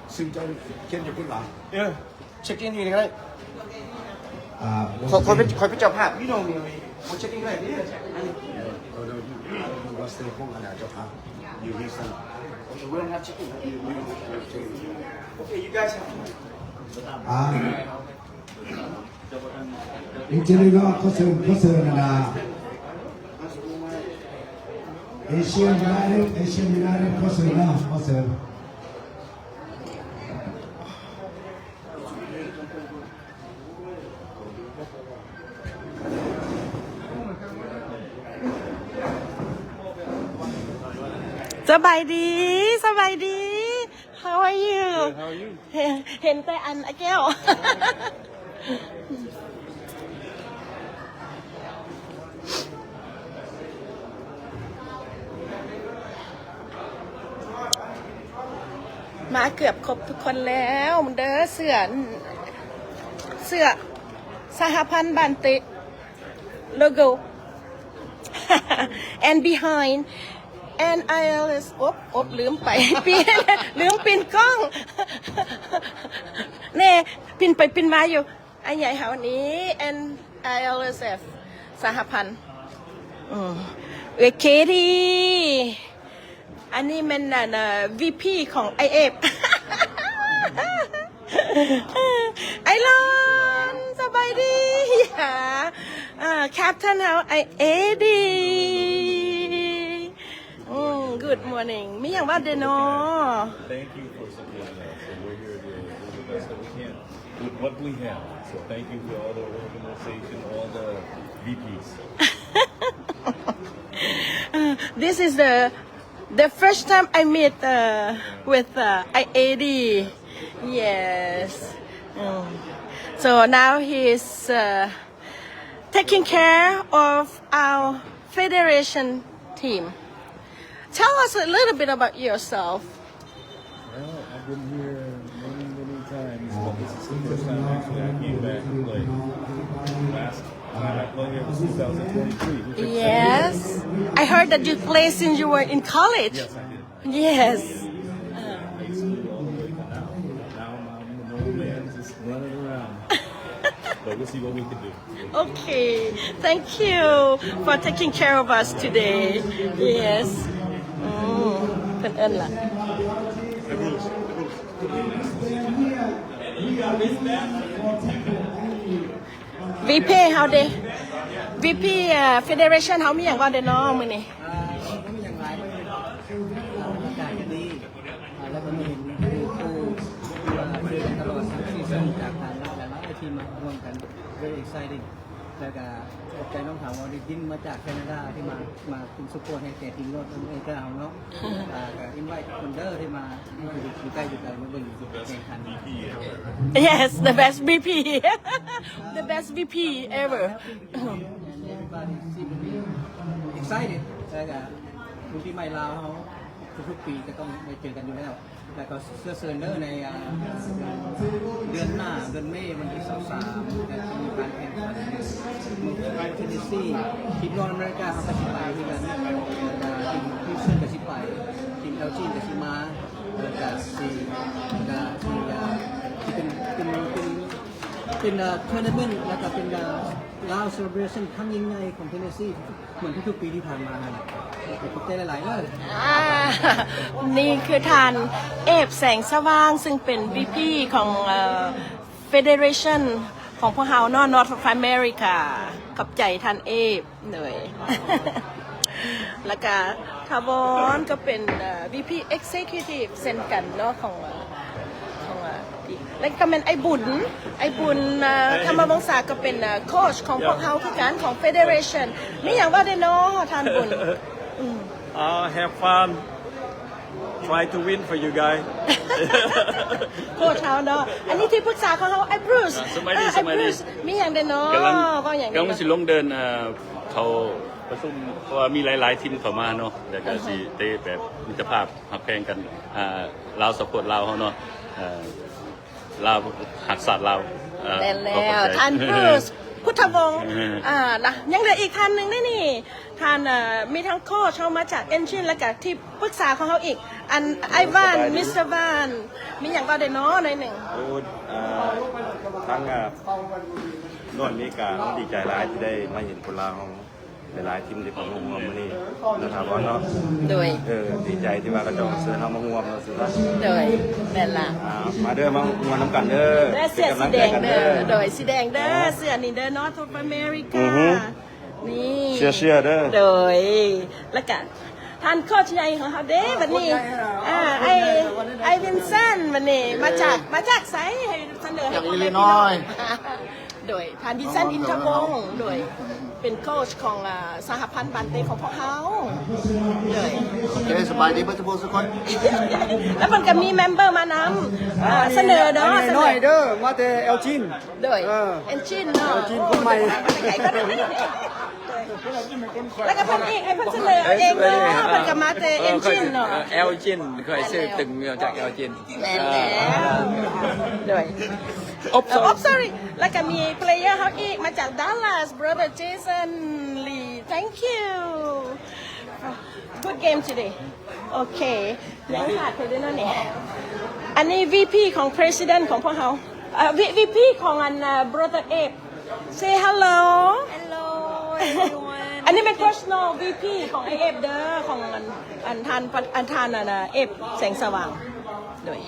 Same time, can you put on? Yeah, check in ຢູ່ນີ້ກໍໄດ້. ອ່າ ຂ້ອຍ ຂ້ອຍເປັນ ຂ້ອຍເປັນເຈົ້າພາບ you know me already. I'll check in ກໍໄດ້ເດ້. ອັນນີ້ What's the point ອັນນັ້ນເຈົ້າພາບ you listen. Okay, we don't have check in. Okay, you guys have ອ່າ ອີກເທື່ອໜຶ່ງເນາະ ຂໍເຊີນ ຂໍເຊີນ ອັນນ່າ Asian United, Asian United ຂໍເຊີນເນາະ ຂໍເຊີນ. ສະບາຍດີ ສະບາຍດີ. How are you? Good, how are you? ເຫັນ ເຫັນແຕ່ອັນ ອາແກ້ວ ມາເກືອບຄົບທຸກຄົນແລ້ວເດີ. ເສື້ອ ເສື້ອສະຫະພັນບານເຕະ ໂລໂກ້ and behind and I L S ໂອບ ໂອບ ລືມໄປ ປິ່ນ ລືມປິ່ນກ້ອງ ແນ່ ປິ່ນໄປປິ່ນມາຢູ່. ອ້າຍໃຫຍ່ເຮົານີ້ and I L S F ສະຫະພັນ ອືມ ເອື້ອຍເຄດີ. ອັນນີ້ແມ່ນ ອັນ ເອີ ວີພີຂອງອ້າຍເອບ ອ້າຍລອນ ສະບາຍດີ ເອີ ແຄັບເທີນເຮົາ ອ້າຍເອດີ. ອືມ Good morning. ມີຫຍັງເວົ້າເດເນາະ? Thank you for supporting us, and we're here to do the best that we can with what we have. So thank you for all the organization, all the V Ps. This is the, the first time I meet, uh, with, uh, I A D. Yes. Mm. So now he is, uh, taking care of our federation team. Tell us a little bit about yourself. Well, I've been here many, many times, but this is the first time actually I came back to play. Last time I played here was two thousand twenty-three, which is Yes. I heard that you played since you were in college. Yes, I did. Yes. High school all the way to now. Now I'm, I'm an old man just running around. But we'll see what we can do. Okay. Thank you for taking care of us today. Yes. ອືມ ເພິ່ນເອີ້ນລະ ວີພີເຮົາເດ ວີພີ ເອີ ເຟເດເຣຊັນເຮົາມີຫຍັງເວົ້າແດ່ເນາະມື້ນີ້? ອ່າ ບໍ່ມີຫຍັງຫຼາຍ ເພິ່ນ ອ່າ ປະກາດກັນດີ ອ່າ ແລ້ວກໍມາເຫັນຜູ້ ຜູ້ ທີ່ວ່າຊ່ວຍກັນຕະຫຼອດທັງຊີຊັນ ຈາກທາງຫຼາຍໆທີມມາຮ່ວມກັນ very exciting. ແລ້ວກໍຂອບໃຈນ້ອງຖາວອນ ທີ່ບິນມາຈາກແຄນາດາ ທີ່ມາ ມາເປັນຊັບພອດໃຫ້ແກ່ທີມໂລດອາເມລິກາເຮົາເນາະ. ອ່າ ກໍອິນໄວດ໌ທຸກຄົນເດີ ທີ່ມາ ຢູ່ ຢູ່ໃກ້ຢູ່ໄກ ມາເບິ່ງການແຂ່ງຂັນ. Yes, the best V P. The best V P ever. And everybody seem to be excited. ແລ້ວກໍບຸນປີໃໝ່ລາວເຮົາ ທຸກໆປີກໍຕ້ອງໄດ້ເຈີກັນຢູ່ແລ້ວ. ແລ້ວກໍເຊື້ອເຊີນເດີ ໃນ ອ່າ ເດືອນໜ້າ ເດືອນເມ ວັນທີຊາວສາມ ຈະມີການແຂ່ງຂັນເມືອງເທນເນຊີ ທີມນອດອາເມລິກາເຮົາກໍຊິໄປຄືກັນ ແລ້ວກໍທີມຮິວຕັນກໍຊິໄປ ທີມແອວຈີນກໍຊິມາ ແລ້ວກໍຊິ ກໍຊິ ອ່າ ຊິເປັນ ເປັນ ເປັນ ເປັນ ເອີ ໂທນາເມັນ ແລ້ວກໍເປັນ ອ່າ ລາວເຊເລເບຣຊັນຄັ້ງຍິ່ງໃຫຍ່ຂອງເທນເນຊີ ເໝືອນທຸກໆປີທີ່ຜ່ານມາຫັ້ນ. ຂອບໃຈຫຼາຍໆເດີ. ອ່າ ນີ້ຄືທ່ານເອບ ແສງສະຫວ່າງ ຊຶ່ງເປັນວີພີຂອງ ເອີ ເຟເດເຣຊັນຂອງພວກເຮົາເນາະ North of America. ຂອບໃຈທ່ານເອບເລີຍ. ແລ້ວກະຖາວອນກໍເປັນ ເອີ ວີພີເອັກເຊັກຄີທີບເຊັ່ນກັນເນາະ ຂອງ ຂອງ ແລ້ວກໍແມ່ນອ້າຍບຸນ ອ້າຍບຸນ ເອີ ທຳມະວົງສາ ກໍເປັນ ເອີ ໂຄດຂອງພວກເຮົາຄືກັນ ຂອງເຟເດເຣຊັນ. ມີຫຍັງເວົ້າແດ່ເນາະທ່ານບຸນ? ອືມ Uh, have fun. Try to win for you guys. ໂຄດເຮົາເນາະ ອັນນີ້ທີ່ປຶກສາຂອງເຮົາ ອ້າຍບຣູສ ສະບາຍດີ ເອີ ສະບາຍດີ ອ້າຍບຣູສ ມີຫຍັງແດ່ເນາະ? ກຳລັງ ເວົ້າຫຍັງ ກຳລັງຊິລົງເດີ່ນ ເອີ ເຂົ້າປະຊຸມ ເພາະວ່າມີຫຼາຍໆທີມເຂົ້າມາເນາະ ແລ້ວກໍ ອືຮຶ ຊິເຕະແບບມິດຕະພາບ ຮັກແພງກັນ ອ່າ ລາວຊັບພອດລາວເຮົາເນາະ ເອີ ລາວຮັກຊາດລາວ. ເອີ ແມ່ນແລ້ວ ຂອບໃຈ ທ່ານບຣູສ ພຸດ ທະວົງ ອ່າ ລະຍັງເຫຼືອອີກທ່ານໜຶ່ງເດ້ນີ້ ທ່ານ ເອີ ມີທັງໂຄດເຮົາມາຈາກ Engine ແລ້ວກະທີ່ປຶກສາຂອງເຮົາອີກ ອັນ ໄອ້ວານ ມິສເຕີວານ ມີຫຍັງເວົ້າໄດ້ເນາະໜ້ອຍໜຶ່ງ? ໂອ້ ອ່າ ທາງ ອ່າ ນອນເມກາ ເຮົາດີໃຈຫຼາຍທີ່ໄດ້ມາເຫັນຄົນລາວເຮົາ ຫຼາຍໆທີມທີ່ເຂົ້າມາຮ່ວມມື້ນີ້ເນາະ ຖາວອນເນາະ. ໂດຍ ເອີ ດີໃຈທີ່ວ່າເຂົາເຈົ້າເຊີນເຮົາມາຮ່ວມເນາະ ຊື່ນະ. ໂດຍ ແມ່ນລະ. ອ່າ ມາເດີ ມາມ່ວນນຳກັນເດີ ເສື້ອສີແດງເດີ. ໂດຍ ສີແດງເດີ ເສື້ອນີ້ເດີ North of America ນີ້ ເຊຍເຊຍເດີ. ໂດຍ ແລ້ວກະທ່ານໂຄດໃຫຍ່ຂອງເຮົາເດ້ບັດນີ້ ອ່າ ໄອ້ ໄອ້ວິນເຊັນ ບັດນີ້ມາຈາກ ມາຈາກໃສ? ໃຫ້ສະເໜີໃຫ້ພໍ່ແມ່ພີ່ນ້ອງ ໂດຍ ທ່ານ ວິນເຊັນ ອິນທະວົງ ໂດຍ ເປັນໂຄດຂອງ ອ່າ ສະຫະພັນບານເຕະຂອງພວກເຮົາ. ໂດຍ ໂອເຄ ສະບາຍດີເບິດທຸກຜູ້ທຸກຄົນ. ແລ້ວເພິ່ນກໍມີເມັມເບີມານຳ ອ່າ ສະເໜີເດີ ສະເໜີ ນ້ອຍເດີ ມາແຕ່ Elgin. ໂດຍ ເອີ Elgin ເນາະ Elgin ຄົນໃໝ່. ແລ້ວກໍເພິ່ນອີກ ໃຫ້ເພິ່ນສະເໜີເອົາເອງເນາະ ເພິ່ນກໍມາແຕ່ Elgin ເນາະ. Elgin ຂ້ອຍຊື້ຕຶງມາຈາກ Elgin. ແມ່ນແລ້ວ ໂດຍ ໂອ້ ໂອ້ sorry. ແລ້ວກໍມີ player ເຮົາອີກ ມາຈາກ Dallas brother Jason Lee. Thank you. Good game today. ໂອເຄ ຍັງຂາດເພິ່ນເດ້ເນາະນີ້. ອັນນີ້ VP ຂອງ President ຂອງພວກເຮົາ ເອີ VP ຂອງອັນ brother Ape. Say hello. Hello everyone. ອັນນີ້ແມ່ນ personal VP ຂອງອ້າຍເອຟເດີ ຂອງອັນ ອັນທ່ານ ອັນທ່ານອັນ ເອຟ ແສງສະຫວ່າງ. ໂດຍ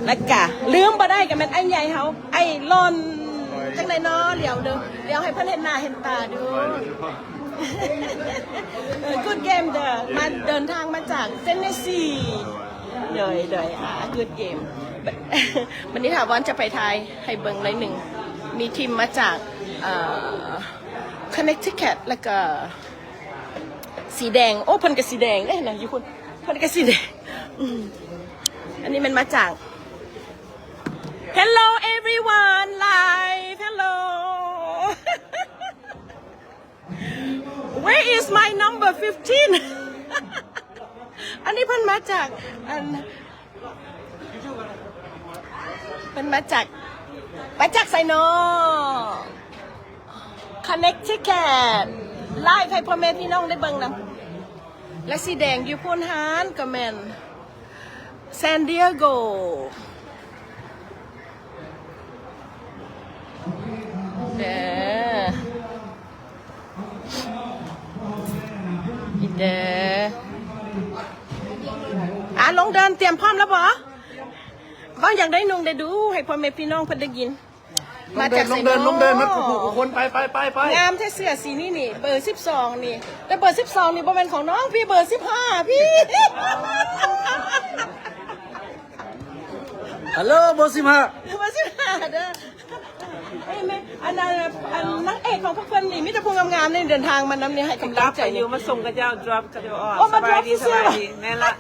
ແລ້ວກະລືມບໍ່ໄດ້ກໍແມ່ນອ້າຍໃຫຍ່ເຮົາ ອ້າຍຫຼອນ ຈັ່ງໃດເນາະ ຫຼຽວເດີ ຫຼຽວໃຫ້ເພິ່ນເຫັນໜ້າເຫັນຕາດູ. Good game ເດີ ມາ ເດີນທາງມາຈາກ Tennessee. ໂດຍ ໂດຍ ອ່າ Good game. ບັດນີ້ຖາວອນຈະໄປຖ່າຍໃຫ້ເບິ່ງໜ້ອຍໜຶ່ງ ມີທີມມາຈາກ ເອີ Connecticut ແລ້ວກໍສີແດງ. ໂອ້ ເພິ່ນກໍສີແດງເດ້ນະ ຢູ່ພຸ້ນ ເພິ່ນກໍສີແດງ. ອືມ ອັນນີ້ແມ່ນມາຈາກ Hello everyone live. Hello. Where is my number fifteen? ອັນນີ້ເພິ່ນມາຈາກ ອັນ ເພິ່ນມາຈາກ ມາຈາກໃສນໍ? Connecticut. ໄລຟ໌ໃຫ້ພໍ່ແມ່ພີ່ນ້ອງໄດ້ເບິ່ງນຳ. ແລະ ສີແດງຢູ່ພຸ້ນຫັ້ນກໍແມ່ນ San Diego ເດີ ອີເດີ. ອ່າ ລົງເດີນ ຕຽມພ້ອມແລ້ວບໍ່? ເວົ້າຫຍັງໄດ້ນຸ່ງໄດ້ດູ ໃຫ້ພໍ່ແມ່ພີ່ນ້ອງເພິ່ນໄດ້ຍິນ. ມາຈາກໃສນໍ? ລົງເດີນ ລົງເດີນ ໝົດທຸກຜູ້ທຸກຄົນ ໄປ ໄປ ໄປ ໄປ. ງາມແທ້ເສື້ອສີນີ້ນີ້ ເບີສິບສອງນີ້ ແຕ່ເບີສິບສອງນີ້ບໍ່ແມ່ນຂອງນ້ອງ ພີ່ ເບີສິບຫ້າ ພີ່. ຮັລໂຫຼ ເບີສິບຫ້າ ເບີສິບຫ້າເດີ. ເອີຍ ແມ່ ອັນ ອັນ ອັນນາງເອກຂອງພວກເພິ່ນນີ້ ມີແຕ່ຜູ້ງາມໆ ນີ້ເດີນທາງມານຳນີ້ ໃຫ້ກຳລັງໃຈຢູ່ ມາສົ່ງເຂົາເຈົ້າ drop ເຂົາເຈົ້າອອກ. ໂອ້ ມາ drop ສະບາຍດີ ຊື່ໆ ສະບາຍດີ ແມ່ນລະ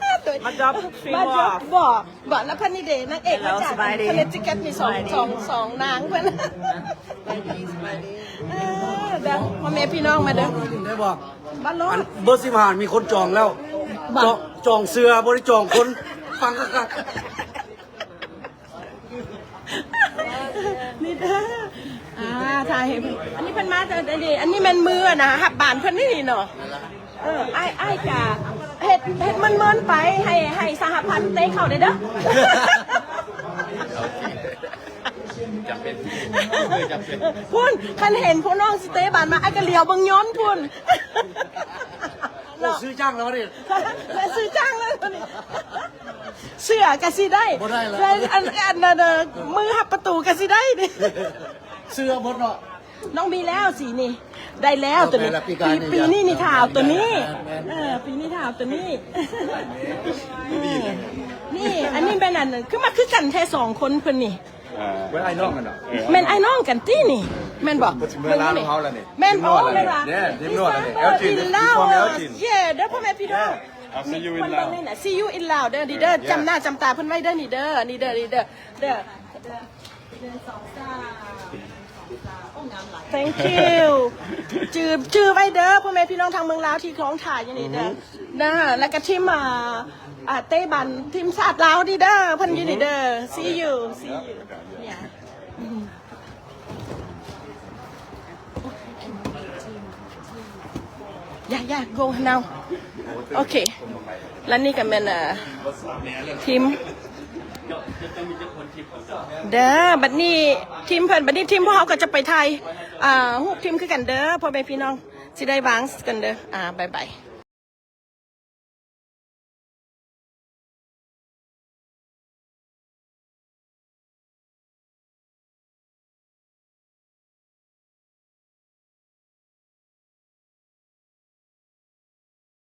ມາ drop ມາ drop ບໍ່ ບໍ່ ລະເພິ່ນນີ້ເດ ນາງເອກມາຈາກ Connecticut ນີ້ ສອງ ສອງ ສອງນາງເພິ່ນ. ເອີ ເດີ ພໍ່ແມ່ພີ່ນ້ອງມາເດີ ໄດ້ບໍ່? ບັດໂລດ ອັນເບີສິບຫ້າມີຄົນຈອງແລ້ວ ຈອງ ຈອງເສື້ອ ບໍ່ໄດ້ຈອງຄົນ. ຟັງຄັກໆ ນີ້ເດີ ອ່າ ຖ່າຍໃຫ້ເພິ່ນ. ອັນນີ້ເພິ່ນມາແຕ່ໃດເດ? ອັນນີ້ແມ່ນມືອັນນະ ຮັບບານເພິ່ນນີ້ເນາະ. ເອີ ອ້າຍ ອ້າຍກະເຮັດ ເຮັດເມີນໆ ໄປ ໃຫ້ ໃຫ້ສະຫະພັນເຕະເຂົ້າໄດ້ເດີ. ຈຳເປັນ ຈຳເປັນ ພຸ້ນ ຄັນເຫັນຜູ້ນ້ອງຊິເຕະບານມາ ອ້າຍກະຫຼຽວເບິ່ງຍ້ອນພຸ້ນ. ໂອ້ ຊື້ຈ້າງແລ້ວນີ້ ຊື້ຈ້າງແລ້ວນີ້. ເສື້ອກະຊິໄດ້ ບໍ່ໄດ້ລະ ອັນ ອັນ ອັນ ມືຮັບປະຕູກະຊິໄດ້ນີ້. ເສື້ອໝົດເນາະ ນ້ອງມີແລ້ວສີນີ້ ໄດ້ແລ້ວໂຕນີ້. ປີ ປີນີ້ນີ້ຖ້າເອົາໂຕນີ້ ເອີ ປີນີ້ຖ້າເອົາໂຕນີ້. ນີ້ ອັນນີ້ແມ່ນອັນ ຄືມາຄືກັນແທ້ສອງຄົນເພິ່ນນີ້. ເອີ ເປັນອ້າຍນ້ອງກັນເນາະ ເອີ ແມ່ນອ້າຍນ້ອງກັນຕິນີ້ ແມ່ນບໍ່? ເພິ່ນຊິເມືອລາວເຮົາແລ້ວນີ້ ແມ່ນບໍ່? ແມ່ນບໍ່? ເດ້ ທີມນວດແລ້ວນີ້ Elgin. Yeah ເດີ ພໍ່ແມ່ພີ່ນ້ອງ. I'll see you in Laos. See you in Laos ເດີ ນີ້ເດີ ຈຳໜ້າຈຳຕາເພິ່ນໄວ້ເດີ ນີ້ເດີ ນີ້ເດີ ນີ້ເດີ ເດີ. Thank you. ຈື່ ຈື່ໄວ້ເດີ ພໍ່ແມ່ພີ່ນ້ອງທາງເມືອງລາວທີ່ຄອງຖ້າຢູ່ນີ້ເດີ ນະ ແລ້ວກະທີມ ອ່າ ອ່າ ເຕະບານທີມຊາດລາວນີ້ເດີ ເພິ່ນຢູ່ນີ້ເດີ. See you, see you. Yeah. ໂອ Yeah, yeah, go now. ໂອເຄ ແລະນີ້ກໍແມ່ນ ເອີ ທີມເດີ ບັດນີ້ທີມເພິ່ນ ບັດນີ້ທີມພວກເຮົາກໍຈະໄປຖ່າຍ ອ່າ ຮູບທີມຄືກັນເດີ ພໍ່ແມ່ພີ່ນ້ອງ ຊິໄດ້ວາງກັນເດີ ອ່າ ບາຍບາຍ.